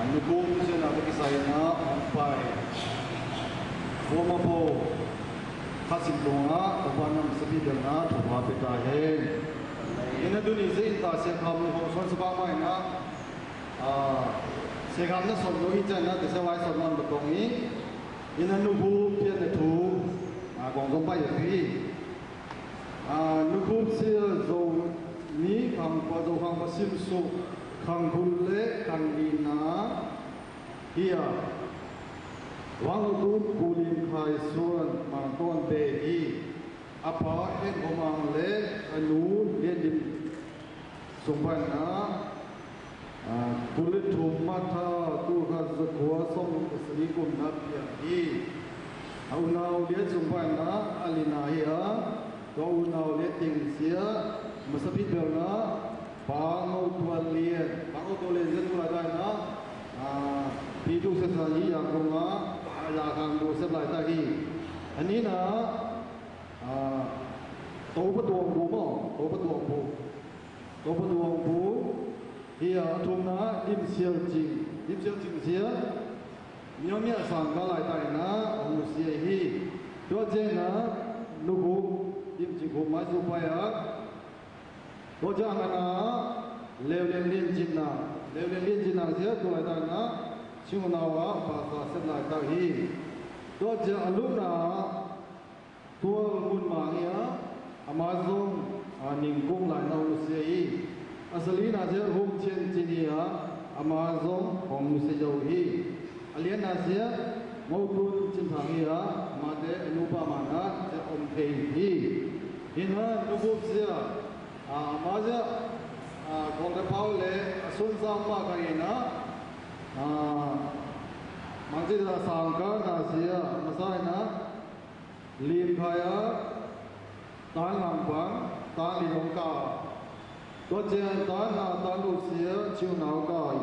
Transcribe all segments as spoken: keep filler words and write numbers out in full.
Nikum sianah ka kisai inah hong pai Voma Bo Kha Sin Tung ah Topa na masa pi belna thupha pia ta hen. Inah tuni zia in ta Sia Kham hong suan sa bangmah inah, ah, Sia Kham na son lo i cianah tisia vai son man ba tong i, inah nubu pian na thu, ah, kong zong pai a pi. Ah, nubu sia Zo ni khang pa, Zo khang pa simsuk khang bul le khang lina hi a, Vang Lo Tun Pu Lim Khai Suan Mang Tawn Be hi. A pa En Kho Mang le a nu Lian Lim sung pan ah, ah, kul le thum March kha, tul khat za kua sawmguk le sawmli kumna piang hi. A unau Lian sung pan ah a lina hi a, tua unau Lian teng sia masa pi belna Pa Ngo Tuan Lian, Pa Ngo Tuan Lian zia tu laitak inah, ah, pi tu sesa hi, Yangon ah, ah, Yangon tu sep laitak hi. A nina, ah, Topa Tuang Pu maw, Topa Tuang Pu, Topa Tuang Pu hi a, a thumna Lim Sial Cing, Lim Sial Cing zia Myanmar sang ka laitak inah hong nusia hi. Tua cianah nubu Lim Cing Khup mai su pai a, tua ciang a na Leu Lian Lian Cin na, Leu Lian Lian Cin na zia tu laitak inah Sing Unau ah pasa sep laitak hi. Tua ciang a lukna Tual Ngun Mang hi a, ama zong, ah, Ning Kung Lai na hong nusia hi. A salina zia Hum Cian Cin hi a, ama zong hong nusia zo hi. A lianna zia Ngo Tun Cin Thang hi a, amate a nupa man ah zia om thei hi. Hi na nubu zia, ah, ama zia, ah, kong te pau le a sun zang mah ka hi na, ah, mang ci da sang ka na zia, masa hi na, Lim Khai a, Tan Lang Pang, Tan Li Dong ka. Tua ciang Tan Na, Tan Lu sia, Ciu Nau ka hi.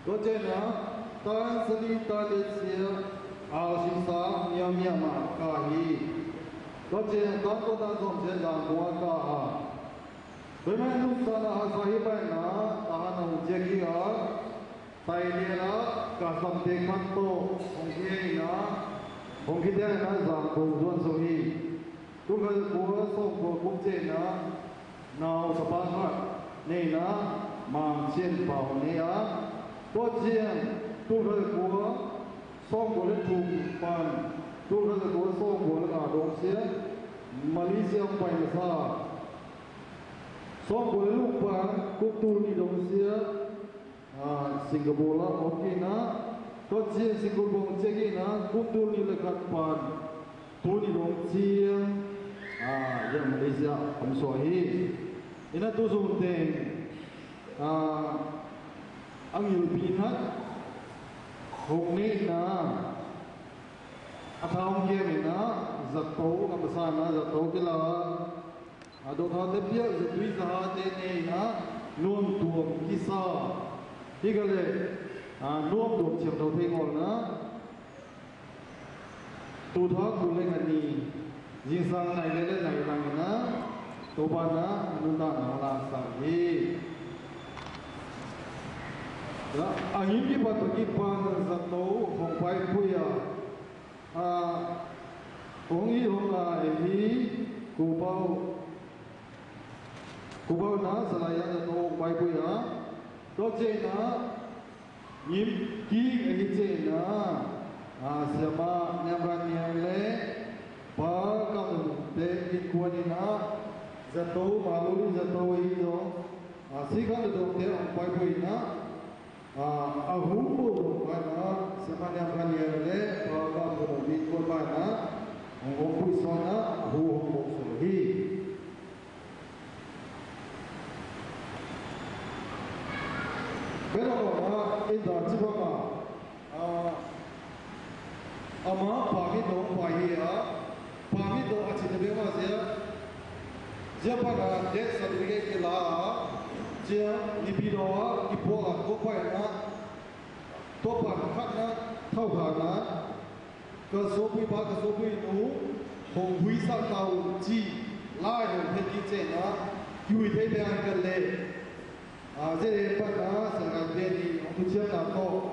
Tua ciang na, Tan Sali, Tan Let sia, Au Sin Sa, Mia Mia Ma ka hi. Tua ciang Tan Kua Tan Zom sia, Zang Kua ka ha. Tua man luk sa na ha sa hi pai na, ta ha na hu ciak hi a. Thailand ah ka samte khat tawh hong kihei na, hong kidel na Zangkong zuan zo hi. Tul khat za kua sawmkua kum ciang na, nau tapa khat nei na, Mang Cian Pau nei a. Tua ciang tul khat za kua sawmkua le thum pan tul khat za kua sawmkua le nga dong sia Malaysia hong pai masa. Sawmkua le luk pan kum tul nih dong sia, ah, Singapore ah om kei na, tua ciang Singapore hong ciah kei na, kum tul nih le khat pan tul nih dong ciang, ah, ya Malaysia hong suak hi. Inah tu zong teng, ah, a ngilpi khat hong nei na, a tha hong kiam in ah, zato a masa na, zato kila a, a dawhthate piak, zatui zahate nei na, nuam tuam kisa. Hi ka le, a, nuam tuam ciang tho thei ngawl na. Tu thak tu le nga ni, zingsang nai le le nai lang in ah, Topa na nuntakna hong laksak hi. A him kipat a kipan zato hong paipui a, a, hong it hong ngai hi. Ku Pau, Ku Pau na Salai ah zato hong paipui a, tua ciang na Ngim kik ahi ciangin ah, ah, Siamah Niam Van Niam le Pa Kam Dum te innkuan in ah zato, Maluli zato ahi zong, ah, Sikhan Dum te hong paipui in ah, ah, a hu buh dong pan ah Siamah Niam Van Niam le Pa Kam Dum innkuan pan ah hong ompui sawn ah a hu hong bawh sawn hi. Bel a kawm ah in dan ci bang a, ah, ama permit dong pai hi a, permit dong a cin bek mah zia, zia pan a death certificate kila a, zia nipi dong a kipuak a tua pai na, tua pan khat na thau kha na, ka suapui pa, ka suapui nu hong huisak ta un ci lai hong thei kik ciangin ah, kihui thei pen ka leh, ah, zia leh pan ah Sangaipian in hong thuciamna tawh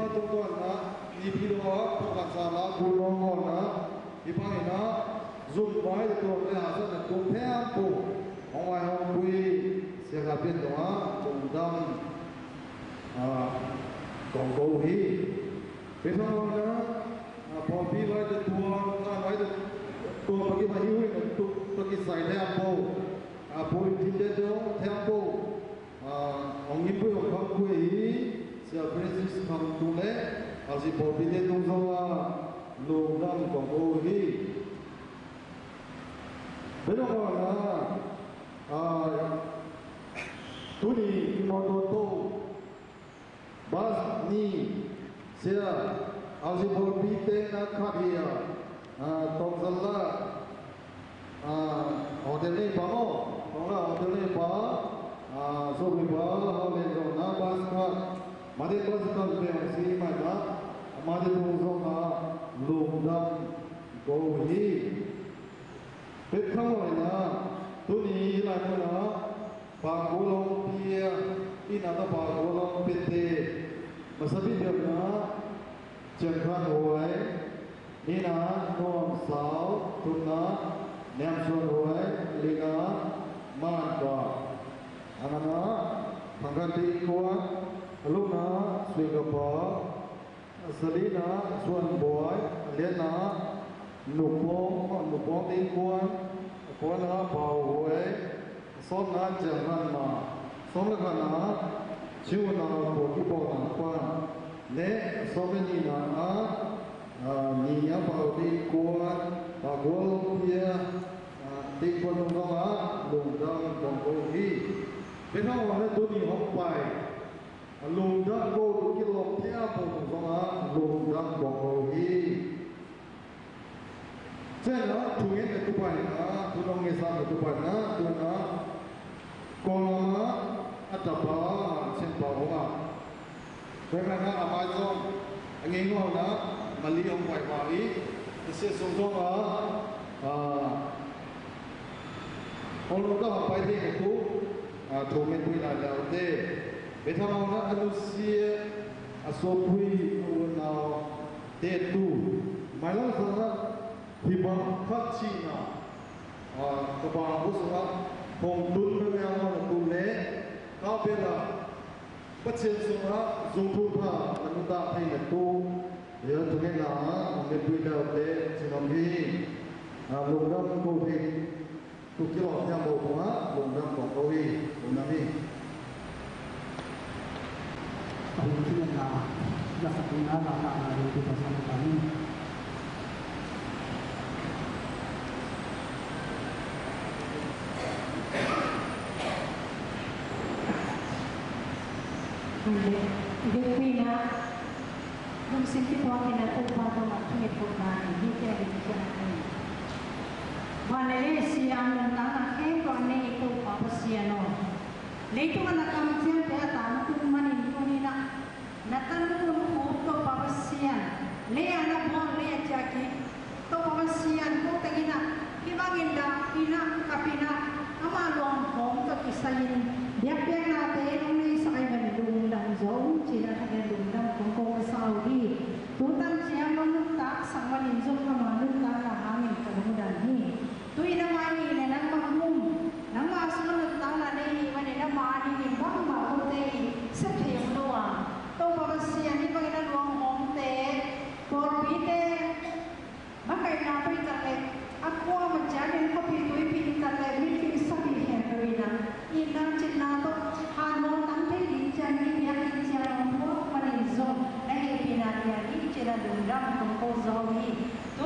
Tua na, nipi lo a, tua kan sa la, gu lo lo na, i bang ina, zum vai tua le ha sa na tua phe am pu, hong vai hong pui, sia ka pian tua, tung dam, a, kong ko hi. Pe thang lo na, a, pawlpi vai tua, tua, tua vai tua, pagi vai hi hui na tua, tua ki sai le am pu, a, pui tin de tua, the am pu. A, hong ngimpui hong kham khui hi, Sia Francis Kham Tung le, a si pawlpi te tung zong a, lungdam kong ko hi. Bel hong wana, a, tuni i mawtaw to, bas ni, sia, a si pawlpi te na khat hi a, a, tawng zan la, a, hotel nei pa maw, tawng la hotel nei pa, a, sopi pa, hau le zong na bas khat, mate bas khat pe hong si mai na, mate tung zong a, lungdam ko hi. Pek thang lo na, tuni lai ko na, Pangkua Lawngpi a, ina ta Pangkua Lawngpi te, masapi biakna, Ciang Khan Huai, nina Nuam Sau, thumna Niam Suan Huai, lina Man Ka, a ngana Thang Khan Ding Kuan, a lukna Sui Ka Pa, a salina Suan Buai, a lianna Nupawng, Nupawng Ding Kuan, a kuana Pau Huai, a sawmna Ciang Khan Ma, sawm le khatna Ciu Na Kua Ki Pawng Na Pan, le a sawm le nihna a, a, Ni A Pau Ding Kuan, Pau Kuan Lawngpi a, a, Ding Kuan Lungdam a, lungdam kong ko hi. Pe thang wana tuni hong pai. A lungdam ko tu kilawm thia ko tu zong a lungdam ko ko hi. Cena thungen na tupai na, tunong ngesak na tupai na, tuna kong ama a tapa a cen pa hong a. Kong na a mai zong a ngei ngawh na mali hong pai pa hi. A sia sung zong a, a, Hong lo ka hong pai thei ka tu, a, thu men pui lai lau te. Bethel hong na a nusia, a suapui, a unau te tu. Mailam sang na, hi bang khat cihna, a, ka bang bu sung na, hong tun bang yang hong na tu le, ka bela, Pasian sungah zung thupha na nuntak thei na tu, ya tu ngen na, hong ne pui lau te, cin hong hi, a, lungdam ko thei, tu kilawm thiam bo kong a, lungdam kong ko hi, lungdam hi. Hong tu ngen na, na sa tu na, na, na, na, tu pa sa na ta ni. Ule, i biakpiakna lungsim kituakin a Topa tungah thungetpawhna nei hi, tia ding ciang a ni. Van le lei a si a, nuntakna khempeuh a nei Topa Pasian aw, leitungah na kamciamte a tangtung manin tuni-in ah na tanu hun uh Topa Pasian, lei-a na bawl, lei-a ciah kik Topa Pasian, ko tengin ah hih bangin dahpihna, kapihna, ama luanghawm tawh kisai-in biakpiaknate nong neisak ahih manin lungdam zaw ung ci-in a thak-in lungdam kong ko ka sa uh hi. Tu tan ciang nong nuntaksak manin zong ama nuntakna hangin ka lungdam hi. Tu-in ama nih le nangmah hum, nangmah sungah nuntakna nei ahih manin ama nih in bangmah kote i sep thei om lo a, Topa Pasian, hih bangin a luanghawmte, pawlpite, makaihna peuh hi ta leh, a kuamah ciat in khuapi tuipi hi ta leh, mipi sapi khempeuh in ah itna cinna tawh hanmuang tam thei ding ciang, i biakinn ciang hong thuak manin zong na hehpihna lian hi ci-in a lungdam kong ko zaw hi. Tu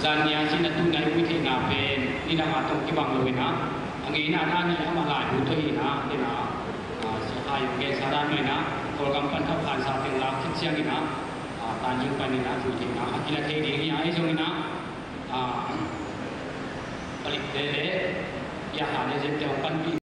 Zan ni a cih na tu na i vui theihna pen nidang a tawh kibang lo hi na, a ngeina dan hi a, amah laibu tawh hi na, tena, a, sia kha yong gensa dan mah hi na, Kawlgam pan thawh khansa teng lak khit ciang hi na, a, Tanjung pan hi na, vui theihna a kila thei ding hi a, ahi zongin a, a, palik lele, ya ha le zente hong panpih